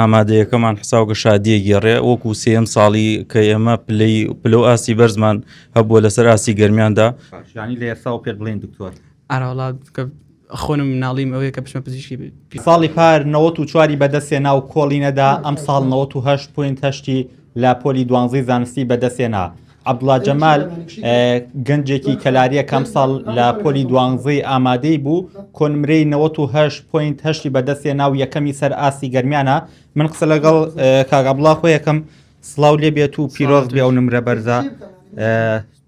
ئامادەیەکەمان حساوکە شادیە گێڕێ وەکو سێیەم ساڵی کە ئێمە پلەی پلە و ئاستی بەرزمان هەبووە لەسەر ئاستی گەرمیاندا. باش یانی لە ئێستاوە پێت بڵێین دکتۆر. ئارەوەڵا کە خۆنم مناڵیم ئەوەیە کە بچمە پزیشکی. ساڵی پار 94 ی بەدەستهێنا و کۆڵی نەدا، ئەمساڵ 98 point هەشتی لە پۆلی دوانزەی زانستی بەدەستهێنا. عەبدوڵا جەمال گەنجێکی کەلاریە کە ئەمساڵ لە پۆلی دوانزەی ئامادەی بوو کۆنمرەی 98 point هەشتی بەدەستهێنا و یەکەمی سەر ئاستی گەرمیانە من قسە لەگەڵ کاک عەبدوڵا خۆیەکەم سڵاو لێ بێت و پیرۆز بێ ئەو نمرە بەرزە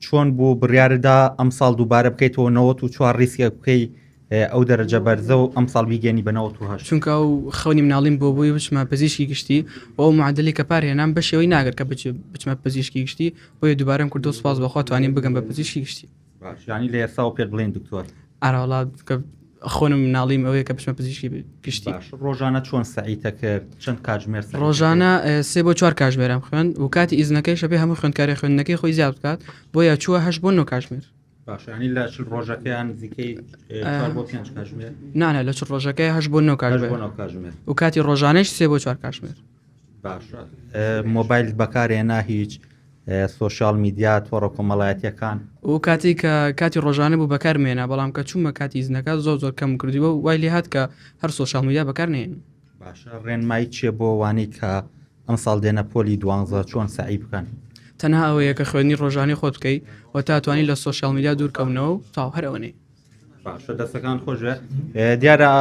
چۆن بوو بڕیاردا ئەمساڵ دووبارە بکەیتەوە 94 ریسکێک بکەی ئەو دەرەجە بەرزە و ئەمساڵ بیگەنی بە 98. چونکە ئەو خەونی مناڵیم بۆ بووی بچمە پزیشکی گشتی و ئەو معدلی کە پار هێنام بە شێوەی ناگەر کە بچمە پزیشکی گشتی بۆیە دووبارەم کردو سوپاس بەخوا توانیم بگەم بە پزیشکی گشتی. باش یانی لە ئێستاوە پێت بڵێین دکتۆر. ئارەوەڵا کە خۆنم مناڵیم ئەوەیە کە بچمە پزیشکی گشتی. باش ڕۆژانە چۆن سەعیتە کرد چەند کاتژمێر سەعیتە کرد؟ ڕۆژانە سێ بۆ چوار کاژمێرم خوێند و کاتی ئیزنەکەیش ئەبێ هەموو خوێندکارێ خوێندنەکەی خۆی زیاد بکات بۆیە چووە هەشت بۆ نۆ کاژمێر. باشە ینی لە چل ڕۆژەکەیان نزیکەی چوار بۆ پێنج کاتژمێر نانە لە چل ڕۆژەکەی هەش بۆ نۆ کاتژمێر بۆ نۆ کاتژمێر و کاتی ڕۆژانەش سێ بۆ چوار کاتژمێر باشە مۆبایل بەکارێنا هیچ social media تۆڕە کۆمەڵایەتیەکان و کاتی کە کاتی ڕۆژانە بوو بەکارمێنا بەڵام کە چوومە کاتی ئیزنەکە زۆر زۆر کەم کردی و وای لێ هات کە هەر social media بەکار نێن باشە ڕێنمایی چیە بۆ وانەی کە ئەمساڵ دێنە پۆلی دوانزە چۆن سەعی بکەن؟ تەنها ئەوەیە کە خوێندنی ڕۆژانەی خۆت بکەی و تا توانی لە social media دوور کەونەوە و تاو هەر ئەوەنەی. باشە دەستەکان خۆش بێ دیارە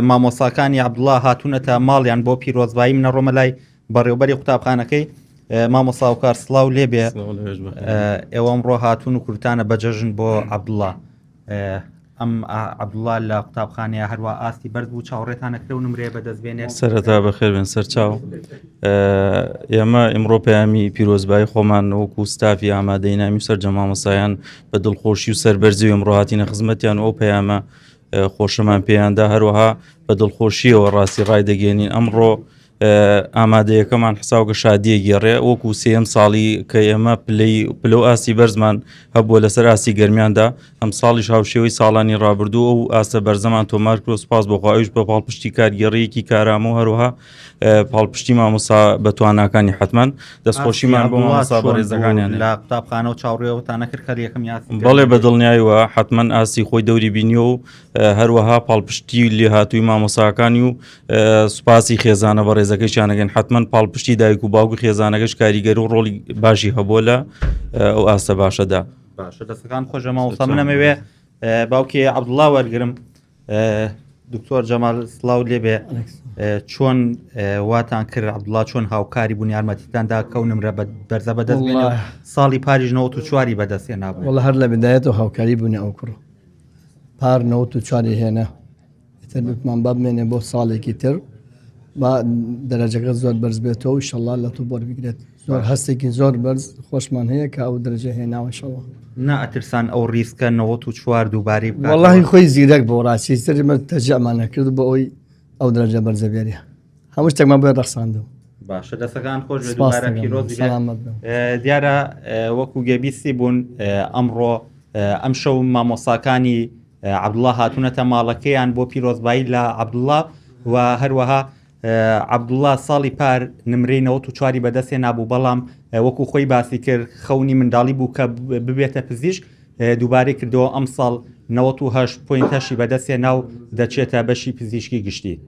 مامۆساکانی عەبدوڵا هاتوونەتە ماڵیان بۆ پیرۆزبایی منە ڕۆمە لای بەڕێوبەری قوتابخانەکەی مامۆسا و کار سڵاو لێبێ ئێوە ئەمڕۆ هاتوون و کورتانە بەجەژن بۆ عەبدوڵا ئەم عەبدوڵا لە قوتابخانەیە هەروا ئاستی بەرز بوو چاوەڕێتان نەکرێ و نمرەیە بەدەست بێنێت؟ سەرەتا بەخێربێن سەرچاو ئێمە ئیمڕۆ پەیامی پیرۆزبایی خۆمان وەکو ستافی ئامادەی نامی و سەرجەم مامۆستایان بە دڵخۆشی و سەربەرزی و ئەمڕۆ هاتینە خزمەتیان و ئەو پەیامە خۆشەمان پێیاندا هەروەها بە دڵخۆشیەوە ڕاستی ڕایدەگەێنین ئەمڕۆ ئامادەیەکەمان حساوکە شادیە گێڕێ وەکو سێیەم ساڵی کە ئێمە پلەی پلە و ئاستی بەرزمان هەبووە لەسەر ئاستی گەرمیاندا ئەم ساڵیش هاوشێوەی ساڵانی ڕابردوو ئەو ئاستە بەرزەمان تۆمار کرد و سوپاس بۆ خوا ئەویش بە پاڵپشتی کارگێڕییەکی کارامە و هەروەها پاڵپشتی مامۆستا بە تواناکانی حەتمەن دەستخۆشیمان بۆ مامۆستا بەڕێزەکانیان لە قوتابخانە و چاوەڕێوەتان نەکرد کە یەکەم یاسی بەڵێ بە دڵنیایەوە حەتمەن ئاستی خۆی دەوری بینیوە و هەروەها پاڵپشتی لێهاتووی مامۆساکانی و سوپاسی خێزانە بەڕێزەکەشیان ئەکەین حتمما پاڵپشتی دایک و باوک و خێزانەکەش کاریگەر و ڕۆڵی باشی هەبووە لە ئەو ئاستە باشەدا. باشە دەستەکان خۆشە مامۆستا من ئەمەوێ باوکی عەبدوڵا وەرگرم دکتۆر جەمال سڵاو لێبێ چۆن واتان کرد عەبدوڵا چۆن هاوکاری بوون یارمەتیتان دا کەو نمرە بە بەرزە بەدەست بێنێ ساڵی پاریش 94 بەدەستێ نابوو وەڵا هەر لە بدایەتەوە هاوکاری بوونە ئەو کوڕ پار 94 هێنا ئیتر وتمان با بمێنێ بۆ ساڵێکی تر با دەرەجەکە زۆر بەرز بێتەوە ئیشەڵا لە تۆ بگرێت زۆر هەستێکی زۆر بەرز خۆشمان هەیە کە ئەو دەرەجە هێناوە ئیشەڵا نا ئەترسان ئەو ریسکە 94 دووبارەی بکاتەوە؟ وەڵاهی خۆی زیرەک بۆ ڕاستی تر من تەجەمان نەکرد بۆ ئەوی ئەو دەرەجە بەرزە بێنێ هەموو شتێکمان بۆی ڕەخساندەوە باشە دەستەکان خۆش بێت دووبارە پیرۆز دیارە وەکو گەبیستی بوون ئەمڕۆ ئەم شەو مامۆساکانی عەبدوڵا هاتوونەتە ماڵەکەیان بۆ پیرۆزبایی لە عەبدوڵا و هەروەها عەبدوڵا ساڵی پار نمرەی 94 بەدەستێ نابوو بەڵام وەکو خۆی باسی کرد خەونی منداڵی بوو کە ببێتە پزیشک دووبارەی کردەوە ئەم ساڵ 98 point هەشتی بەدەستێ ناو دەچێتە بەشی پزیشکی گشتی.